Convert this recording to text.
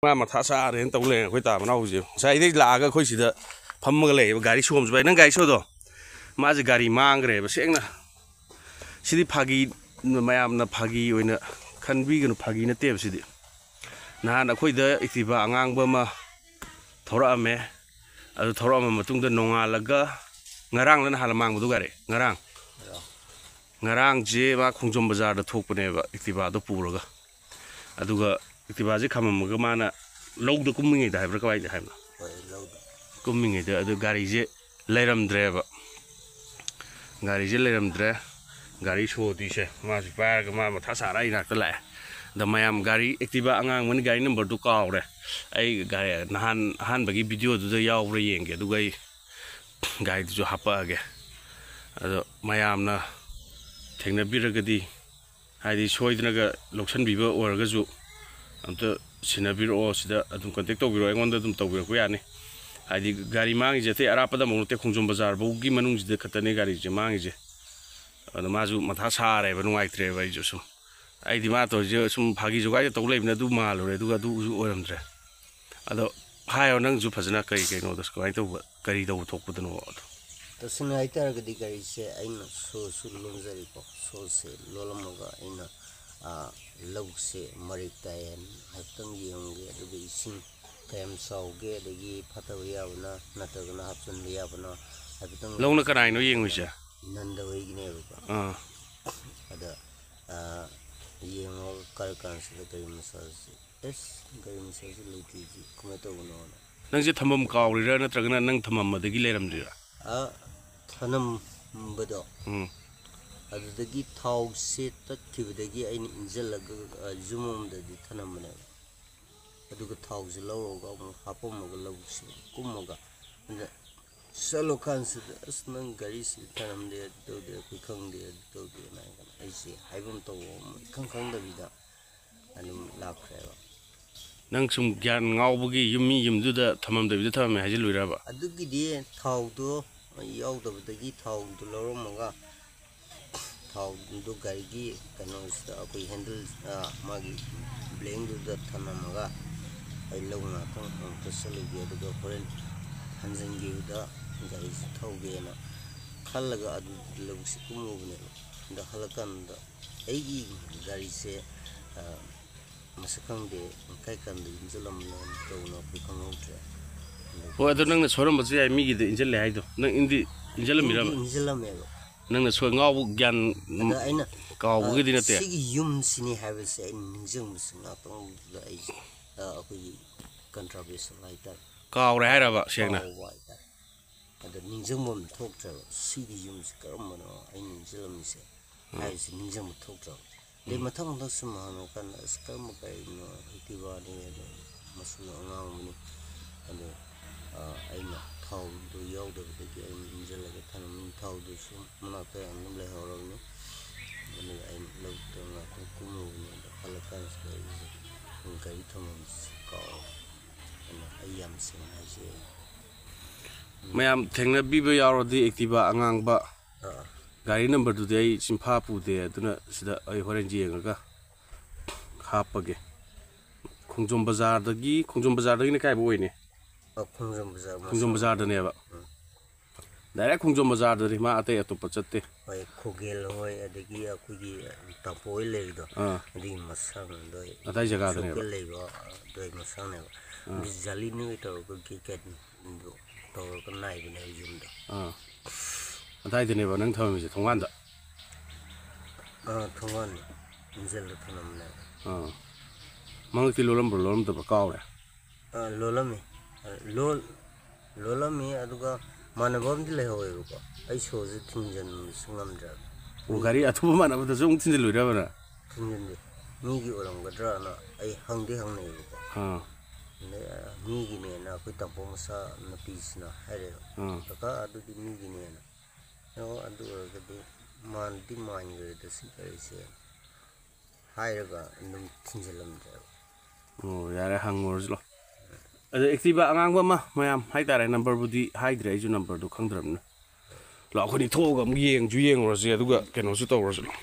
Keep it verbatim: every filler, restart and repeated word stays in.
ꯃꯥ ꯃꯊꯥ ꯁꯥꯔꯦꯅ ꯇꯧ ꯂꯩꯔꯦ ꯑꯩꯈꯣꯏ ꯇꯥ ꯃꯅꯥꯎꯁꯦ꯫ ꯉꯁꯥꯏꯗꯩ ꯂꯥꯛꯑꯒ ꯑꯩꯈꯣꯏ ꯁꯤꯗ ꯐꯝꯃꯒ ꯂꯩꯌꯦꯕ ꯒꯥꯔꯤ ꯁꯣꯝꯁꯨ꯫ ꯚꯥꯏ, ꯅꯪ ꯒꯥꯔꯤ ꯁꯣꯗꯣ? ꯃꯥꯁꯦ ꯒꯥꯔꯤ ꯃꯥꯡꯈ꯭ꯔꯦꯕ ꯁꯦꯡꯅ꯫ ꯁꯤꯗꯤ ꯐꯥꯒꯤ, ꯃꯌꯥꯝꯅ ꯐꯥꯒꯤ ꯑꯣꯏꯅ ꯈꯟꯕꯤꯒꯅꯨ, ꯐꯥꯒꯤ ꯅꯠꯇꯦꯕ ꯁꯤꯗꯤ꯫ ꯅꯍꯥꯟ ꯑꯩꯈꯣꯏꯗ Activa ꯑꯉꯥꯡꯕ ꯑꯃ ꯊꯧꯔꯛꯑꯝꯃꯦ꯫ ꯑꯗꯨ ꯊꯧꯔꯛꯑꯝꯃ ꯃꯇꯨꯡꯗ ꯅꯣꯡꯉꯥꯜꯂꯒ, ꯉꯔꯥꯡꯂ ꯅꯍꯥꯟꯂ ꯃꯥꯡꯕꯗꯣ ꯒꯥꯔꯤ? ꯉꯔꯥꯡ꯫ ꯉꯔꯥꯡꯁꯦ ꯃꯥ ꯈꯣꯡꯖꯣꯝ ꯕꯖꯥꯔꯗ ꯊꯣꯛꯄꯅꯦꯕ Activaꯗꯣ ꯄꯨꯔꯒ꯫ ꯑꯗꯨꯒ Activaꯁꯦ ꯈꯝꯃꯝꯃꯒ ꯃꯥꯅ ꯂꯧꯗ ꯀꯨꯝꯃꯤꯉꯩꯗ ꯍꯥꯏꯕ꯭ꯔꯥ, ꯀꯃꯥꯏꯅ ꯍꯥꯏꯕꯅꯣ? ꯍꯣꯏ, ꯂꯧꯗ꯫ ꯀꯨꯝꯃꯤꯉꯩꯗ ꯑꯗꯨ ꯒꯥꯔꯤꯁꯦ ꯂꯩꯔꯝꯗ꯭ꯔꯦꯕ꯫ ꯒꯥꯔꯤꯁꯦ ꯂꯩꯔꯝꯗ꯭ꯔꯦ꯫ ꯒꯥꯔꯤ ꯁꯣꯗꯣꯏꯁꯦ ꯃꯥꯁꯨ ꯄꯥꯏꯔꯒ ꯃꯥ ꯃꯊꯥ ꯁꯥꯔ ꯑꯩ ꯅꯥꯛꯇ ꯂꯥꯛꯑꯦ꯫ ꯑꯗ ꯃꯌꯥꯝ ꯒꯥꯔꯤ Activa ꯑꯉꯥꯡꯕꯅꯤ, ꯒꯥꯔꯤ ꯅꯝꯕꯔꯗꯨ ꯀꯥꯎꯔꯦ꯫ ꯑꯩ ꯒꯥꯔꯤ ꯅꯍꯥꯟ ꯑꯍꯥꯟꯕꯒꯤ ꯚꯤꯗꯤꯑꯣꯗꯨꯗ ꯌꯥꯎꯕ꯭ꯔꯥ ꯌꯦꯡꯒꯦ, ꯑꯗꯨꯒ ꯑꯩ ꯒꯥꯔꯤꯗꯨꯁꯨ ꯍꯥꯞꯄꯛꯑꯒꯦ꯫ ꯑꯗꯣ ꯃꯌꯥꯝꯅ ꯊꯦꯡꯅꯕꯤꯔꯒꯗꯤ, ꯍꯥꯏꯗꯤ ꯁꯣꯏꯗꯅꯒ ꯂꯧꯁꯟꯕꯤꯕ ꯑꯣꯏꯔꯒꯁꯨ, ꯑꯝꯇ ꯁꯤꯟꯅꯕꯤꯔꯛꯑꯣ, ꯁꯤꯗ ꯑꯗꯨꯝ ꯀꯟꯇꯦꯛ ꯇꯧꯕꯤꯔꯛꯑꯣ, ꯑꯩꯉꯣꯟꯗ ꯑꯗꯨꯝ ꯇꯧꯕꯤꯔꯛꯄ ꯌꯥꯅꯤ꯫ ꯍꯥꯏꯗꯤ ꯒꯥꯔꯤ ꯃꯥꯡꯉꯤꯁꯦ ꯑꯇꯩ ꯑꯔꯥꯞꯄꯗ ꯑꯃꯨꯛ ꯅꯠꯇꯦ, ꯈꯣꯡꯖꯣꯝ ꯕꯖꯥꯔ ꯐꯧꯒꯤ ꯃꯅꯨꯡꯁꯤꯗ ꯈꯛꯇꯅꯦ ꯒꯥꯔꯤꯁꯦ ꯃꯥꯡꯉꯤꯁꯦ꯫ ꯑꯗꯣ ꯃꯥꯁꯨ ꯃꯊꯥ ꯁꯥꯔꯦꯕ, ꯅꯨꯡꯉꯥꯏꯇ꯭ꯔꯦꯕ ꯑꯩꯁꯨ ꯁꯨꯝ꯫ ꯑꯩꯗꯤ ꯃꯥ ꯇꯧꯔꯤꯁꯦ ꯁꯨꯝ ꯐꯥꯒꯤ ꯖꯨꯒꯥꯏꯗ ꯇꯧ ꯂꯩꯕꯅꯦ, ꯑꯗꯨ ꯃꯥꯜꯂꯨꯔꯦ, ꯑꯗꯨꯒ ꯑꯗꯨꯁꯨ ꯑꯣꯏꯔꯝꯗ꯭ꯔꯦ꯫ ꯑꯗꯣ ꯍꯥꯏꯌꯣ ꯅꯪꯁꯨ ꯐꯖꯅ, ꯀꯔꯤ ꯀꯩꯅꯣꯗꯣ, ꯀꯃꯥꯏꯅ ꯇꯧꯕ, ꯀꯔꯤ ꯇꯧꯕ ꯊꯣꯛꯄꯗꯅꯣ ꯑꯗꯣ? ꯇꯁꯦꯡꯅ ꯍꯥꯏꯇꯥꯔꯒꯗꯤ ꯒꯥꯔꯤꯁꯦ ꯑꯩꯅ ꯁꯣꯁꯨ ꯂꯣꯟꯖꯔꯤꯀꯣ, ꯁꯣꯁꯦ ꯂꯣꯜꯂꯝꯃꯒ ꯑꯩꯅ, ꯑꯥ, ꯂꯧꯕꯨꯛꯁꯦ ꯃꯔꯦꯛ ꯇꯥꯏꯌꯦꯅ ꯍꯥꯏꯐꯦꯠꯇꯪ ꯌꯦꯡꯉꯨꯒꯦ, ꯑꯗꯨꯒ ꯏꯁꯤꯡ ꯀꯌꯥꯝ ꯆꯥꯎꯒꯦ, ꯑꯗꯒꯤ ꯐꯠꯇꯕ ꯌꯥꯕꯅ ꯅꯠꯇ꯭ꯔꯒꯅ ꯍꯥꯞꯆꯤꯟꯕ ꯌꯥꯕꯅ ꯍꯥꯏꯐꯦꯠꯇꯪ ꯂꯧꯅ ꯀꯅꯥꯏꯅꯣ ꯌꯦꯡꯉꯨꯏꯁꯦ? ꯅꯟꯗ ꯍꯣꯏꯒꯤꯅꯦꯕꯀꯣ꯫ ꯑꯥ꯫ ꯑꯗ, ꯑꯥ, ꯌꯦꯡꯉꯒ ꯀꯥꯔ ꯀꯥꯟꯁꯤꯗ ꯒꯥꯔꯤ ꯃꯆꯥꯁꯤ, ꯑꯦꯁ, ꯒꯥꯔꯤ ꯃꯆꯥꯁꯤ ꯂꯩꯇ꯭ꯔꯤꯁꯤ ꯀꯃꯥꯏꯅ ꯇꯧꯕꯅꯣꯅ꯫ ꯅꯪꯁꯦ ꯊꯝꯐꯝ ꯀꯥꯎꯔꯤꯔꯥ, ꯅꯠꯇ꯭ꯔꯒꯅ ꯅꯪ ꯊꯝꯃꯝꯕꯗꯒꯤ ꯂꯩꯔꯝꯗ꯭ꯔꯤꯔꯥ? ꯑ, ꯊꯅꯝꯕꯗꯣ, ꯎꯝ꯫ ꯑꯗꯨꯗꯒꯤ ꯊꯥꯎꯁꯦ ꯇꯠꯈꯤꯕꯗꯒꯤ ꯑꯩꯅ ꯏꯟꯁꯤꯜꯂꯒ, ꯑ, ꯌꯨꯝ ꯑꯃꯗꯗꯤ ꯊꯅꯝꯕꯅꯦꯕ꯫ ꯑꯗꯨꯒ ꯊꯥꯎꯁꯦ ꯂꯧꯔꯒ ꯑꯃꯨꯛ ꯍꯥꯞꯄꯝꯃꯒ ꯂꯧꯕꯨꯛꯁꯦ ꯀꯨꯝꯃꯒ, ꯑꯗ ꯆꯠꯂꯨ ꯀꯥꯟꯁꯤꯗ, "ꯑꯁ, ꯅꯪ ꯒꯥꯔꯤꯁꯤ ꯊꯅꯝꯗꯦ, ꯑꯗꯨ ꯇꯧꯗꯦ, ꯑꯩꯈꯣꯏ ꯈꯪꯗꯦ, ꯑꯗꯨ ꯇꯧꯗꯦꯅ" ꯍꯥꯏꯗꯅ ꯑꯩꯁꯦ ꯍꯥꯏꯐꯝ ꯇꯧꯕ ꯑꯃ ꯏꯈꯪ ꯈꯪꯗꯕꯤꯗ ꯑꯗꯨꯝ ꯂꯥꯛꯈ꯭ꯔꯦꯕ꯫ ꯅꯪ ꯁꯨꯝ ꯒ꯭ꯌꯥꯟ ꯉꯥꯎꯕꯒꯤ ꯌꯨꯝ, ꯃꯤ ꯌꯨꯝꯗꯨꯗ ꯊꯝꯃꯝꯗꯕꯤꯗ ꯊꯝꯃꯝꯃꯦ ꯍꯥꯏꯖꯤꯜꯂꯨꯏꯔꯕ? ꯑꯗꯨꯒꯤꯗꯤ ꯊꯥꯎꯗꯣ ꯌꯥꯎꯗꯕꯗꯒꯤ ꯊꯥꯎꯗꯣ ꯂꯧꯔꯝꯃꯒ, ꯊꯥꯎꯗꯨ ꯒꯥꯔꯤꯒꯤ ꯀꯩꯅꯣꯁꯤꯗ, ꯑꯩꯈꯣꯏ ꯍꯦꯟꯗꯜ, ꯑ, ꯃꯥꯒꯤ ꯕ꯭ꯂꯦꯡꯗꯨꯗ ꯊꯝꯂꯝꯃꯒ, ꯑꯩ ꯂꯧ ꯉꯥꯛꯇꯪ ꯑꯃꯨꯛꯇ ꯆꯠꯂꯨꯒꯦ, ꯑꯗꯨꯒ ꯍꯣꯔꯦꯟ ꯍꯟꯖꯤꯟꯈꯤꯕꯗ ꯒꯥꯔꯤꯁꯤ ꯊꯧꯒꯦꯅ ꯈꯜꯂꯒ ꯑꯗꯨ ꯂꯧꯕꯨꯛꯁꯤ ꯀꯨꯝꯃꯨꯕꯅꯦꯕ꯫ ꯑꯗ ꯍꯜꯂꯛꯀꯥꯟꯗ ꯑꯩꯒꯤ ꯒꯥꯔꯤꯁꯦ, ꯑ, ꯃꯁꯛ ꯈꯪꯗꯦ, ꯀꯥꯏ ꯀꯥꯟꯗ ꯏꯟꯁꯤꯜꯂꯝꯕꯅꯣ ꯇꯧꯕꯅꯣ ꯑꯩꯈꯣꯏ ꯈꯪꯍꯧꯗ꯭ꯔꯦ꯫ ꯑꯗꯨꯒ ꯍꯣꯏ, ꯑꯗꯣ ꯅꯪꯅ ꯁꯣꯏꯔꯝꯕꯁꯨ ꯌꯥꯏ, ꯃꯤꯒꯤꯗ ꯏꯟꯁꯤꯜꯂꯦ ꯍꯥꯏꯗꯣ꯫ ꯅꯪ ꯏꯟꯗꯤ ꯏꯟꯁꯤꯜꯂꯝꯃꯤꯔꯕ? ꯏꯟꯗꯤ ꯏꯟꯁꯤꯜꯂꯝꯃꯦꯕ꯫ ꯅꯪꯅ ꯁꯣꯏ-, ꯉꯥꯎꯕ ꯒ꯭ꯌꯥꯟ ꯑꯗ ꯑꯩꯅ, ꯀꯥꯎꯕꯒꯤꯗꯤ ꯑ, ꯅꯠꯇꯦ꯫ ꯁꯤꯒꯤ ꯌꯨꯝꯁꯤꯅ ꯍꯥꯏꯕꯁꯦ ꯑꯩꯅ ꯅꯤꯡꯁꯤꯡꯕꯁꯤ ꯉꯥꯛꯇꯪꯗꯨꯗ ꯑꯩꯁꯦ, ꯑ, ꯑꯩꯈꯣꯏꯒꯤ contravention ꯍꯥꯏꯇꯥꯔꯦ꯫ ꯀꯥꯎꯔꯦ ꯍꯥꯏꯔꯕ ꯁꯦꯡꯅ? ꯀꯥꯎꯕ ꯍꯥꯏꯇꯥꯔꯦ꯫ ꯑꯗ ꯅꯤꯡꯁꯤꯡꯕ ꯑꯃ ꯊꯣꯛꯇ꯭ꯔꯦꯕ, ꯁꯤꯒꯤ ꯌꯨꯝꯁꯤ ꯀꯔꯝꯕꯅꯣ ꯑꯩꯅ ꯅꯤꯡꯁꯤꯜꯂꯝꯃꯤꯁꯦ ꯎꯝ꯫ ꯍꯥꯏꯕꯁꯤ ꯅꯤꯡꯁꯤꯡꯕ ꯊꯣꯛꯇ꯭ꯔꯕ꯫ ꯑꯗꯩ ꯎꯝ꯫ ꯃꯊꯪ ꯃꯊꯪ ꯁꯨꯝ ꯍꯪꯉꯀꯥꯟꯗ, "ꯑꯁ, ꯀꯔꯝꯕ ꯒꯥꯔꯤꯅꯣ? Activa-ꯅꯤ, ꯑꯗꯣ ꯃꯆꯨ ꯑꯉꯥꯡꯕꯅꯤ, ꯑꯗꯣ, ꯑ, ꯑꯩꯅ ꯊꯥꯎꯗꯣ ꯌꯥꯎꯗꯕꯗꯒꯤ ꯑꯩꯅ ꯏꯟꯁꯤꯜꯂꯒ ꯊꯅꯝꯃꯤ, ꯊꯥꯎꯗꯨꯁꯨ ꯃꯅꯥꯛꯇ ꯑꯗꯨꯝ ꯂꯩꯍꯧꯔꯕꯅꯤ"꯫ ꯑꯗꯨꯒ ꯑꯩꯅ ꯂꯧꯕꯨꯛꯇ ꯉꯥꯛꯇꯪ ꯀꯨꯝꯃꯨꯕꯅꯤ꯫ ꯑꯗꯣ ꯍꯜꯂꯛꯀꯥꯟꯁꯤꯗ ꯑꯩꯁꯦ ꯒꯥꯔꯤ ꯊꯝꯐꯝꯁꯤ ꯀꯥꯎꯔꯦ꯫ ꯑꯗꯨꯅ ꯑꯩ ꯌꯥꯝ ꯁꯦꯡꯅ ꯍꯥꯏꯖꯩ꯫ ꯃꯌꯥꯝ ꯊꯦꯡꯅꯕꯤꯕ ꯌꯥꯎꯔꯗꯤ Activa ꯑꯉꯥꯡꯕ ꯑꯥ꯫ ꯒꯥꯔꯤ ꯅꯝꯕꯔꯗꯨꯗꯤ ꯑꯩ ꯆꯤꯟꯐꯥ ꯄꯨꯗꯦ, ꯑꯗꯨꯅ ꯁꯤꯗ ꯑꯩ ꯍꯣꯔꯦꯟ ꯌꯦꯡꯉꯒ ꯍꯥꯞꯄꯒꯦ꯫ ꯈꯣꯡꯖꯣꯝ ꯕꯖꯥꯔꯗꯒꯤ, ꯈꯣꯡꯖꯣꯝ ꯕꯖꯥꯔꯗꯒꯤꯅ ꯀꯥꯏꯕ ꯑꯣꯏꯅꯤ? ꯑ, ꯈꯣꯡꯖꯣꯝ ꯕꯖꯥꯔ ꯈꯣꯡꯖꯣꯝ ꯃꯁꯥ꯫ ꯕꯖꯥꯔꯗꯅꯦꯕ꯫ ꯎꯝ꯫ Direct ꯈꯣꯡꯖꯣꯝ ꯕꯖꯥꯔꯗꯅꯤ, ꯃꯥ ꯑꯇꯩ ꯑꯇꯣꯞꯄ ꯆꯠꯇꯦ꯫ ꯍꯣꯏ, ꯈꯨꯒꯦꯜ ꯍꯣꯏ, ꯑꯗꯒꯤ ꯑꯩꯈꯣꯏꯒꯤ ꯇꯥꯄꯣ ꯍꯣꯏ ꯂꯩꯔꯤꯗꯣ, ꯑꯥ꯫ ꯑꯗꯨꯒꯤ ꯃꯁꯥꯡꯗꯣ ꯑꯗꯥꯏ ꯖꯒꯥꯗꯅꯦꯕ꯫ ꯁꯣꯛꯀꯦ ꯂꯩꯕ ꯑꯗꯨꯏ ꯃꯁꯥꯡꯅꯦꯕ꯫ ꯑꯥ꯫ ꯑꯗꯨ ꯖꯥꯂꯤ ꯅꯣꯏ ꯇꯧꯔꯒ ꯒꯦꯠ ꯒꯦꯠ ꯇꯧꯔꯒ ꯅꯥꯏꯕꯅꯦ ꯌꯨꯝꯗꯣ꯫ ꯑꯥ꯫ ꯑꯗꯥꯏꯗꯅꯦꯕ ꯅꯪ ꯊꯝꯃꯝꯃꯤꯁꯦ, ꯊꯣꯡꯒꯥꯟꯗ? ꯑꯥ, ꯊꯣꯡꯒꯥꯟꯅꯤ꯫ ꯏꯟꯖꯜꯗ ꯊꯅꯝꯕꯅꯦꯕ꯫ ꯑꯥ꯫ ꯃꯉꯛꯇꯤ ꯂꯣꯜꯂꯝꯕ꯭ꯔꯣ, ꯂꯣꯜꯂꯝꯗꯕ꯭ꯔꯣ? ꯀꯥꯎꯔꯦ꯫ ꯑꯥ, ꯂꯣꯜꯂꯝꯃꯤ꯫ ꯑꯥ, ꯂꯣꯜ-, ꯂꯣꯜꯂꯝꯃꯤ, ꯑꯗꯨꯒ ꯃꯥꯟꯅꯕ ꯑꯃꯗꯤ ꯂꯩꯍꯧꯋꯦꯕꯀꯣ꯫ ꯑꯩ ꯁꯣꯁꯦ ꯊꯤꯡꯖꯤꯟꯕꯁꯨ ꯉꯝꯗ꯭ꯔꯦꯕ꯫ ꯑꯣ, ꯒꯥꯔꯤ ꯑꯊꯨꯕ ꯃꯥꯟꯅꯕꯗꯁꯨ ꯑꯃꯨꯛ ꯊꯤꯟꯖꯤꯜꯂꯨꯏꯔꯕ ꯅꯪ? ꯊꯤꯟꯖꯤꯟꯗꯦ꯫ ꯃꯤꯒꯤ ꯑꯣꯏꯔꯝꯒꯗ꯭ꯔꯥꯅ ꯑꯩ ꯍꯪꯗꯤ ꯍꯪꯅꯩꯌꯦꯕꯀꯣ꯫ ꯑꯥ꯫ ꯑꯗꯩ, ꯑ, ꯃꯤꯒꯤꯅꯦꯅ ꯑꯩꯈꯣꯏ ꯇꯥꯃꯣ ꯃꯆꯥ ꯅꯨꯄꯤꯁꯤꯅ ꯍꯥꯏꯔꯛꯑꯦꯕ꯫ ꯑꯥ꯫ "ꯀꯀꯥ, ꯑꯗꯨꯗꯤ ꯃꯤꯒꯤꯅꯦꯅ"꯫ ꯑꯣ, ꯑꯗꯨ ꯑꯣꯏꯔꯒꯗꯤ ꯃꯥꯟꯗꯤ ꯃꯥꯟꯈ꯭ꯔꯦꯗ ꯁꯤ ꯒꯥꯔꯤꯁꯦ ꯍꯥꯏꯔꯒ ꯑꯗꯨꯝ ꯊꯤꯟꯖꯤꯜꯂꯝꯗ꯭ꯔꯦꯕ꯫ ꯑꯣ, ꯌꯥꯔꯦ, ꯍꯪꯉꯨꯔꯁꯤ ꯂꯥꯎ꯫ ꯑꯗ Activa ꯑꯉꯥꯡꯕ ꯑꯃ, ꯃꯌꯥꯝ ꯍꯥꯏꯇꯥꯔꯦ, ꯅꯝꯕꯔꯕꯨꯗꯤ ꯍꯥꯏꯗ꯭ꯔꯦ, ꯑꯩꯁꯨ ꯅꯝꯕꯔꯗꯨ ꯈꯪꯗ꯭ꯔꯕꯅꯤꯅ꯫ ꯂꯥꯛꯑꯣ, ꯑꯩꯈꯣꯏꯅꯤ ꯊꯣꯛꯑꯒ ꯑꯃꯨꯛ ꯌꯦꯡꯁꯨ ꯌꯦꯡꯉꯨꯔꯁꯤ, ꯑꯗꯨꯒ ꯀꯩꯅꯣꯁꯨ ꯇꯧꯔꯁꯤ ꯂꯥꯎ꯫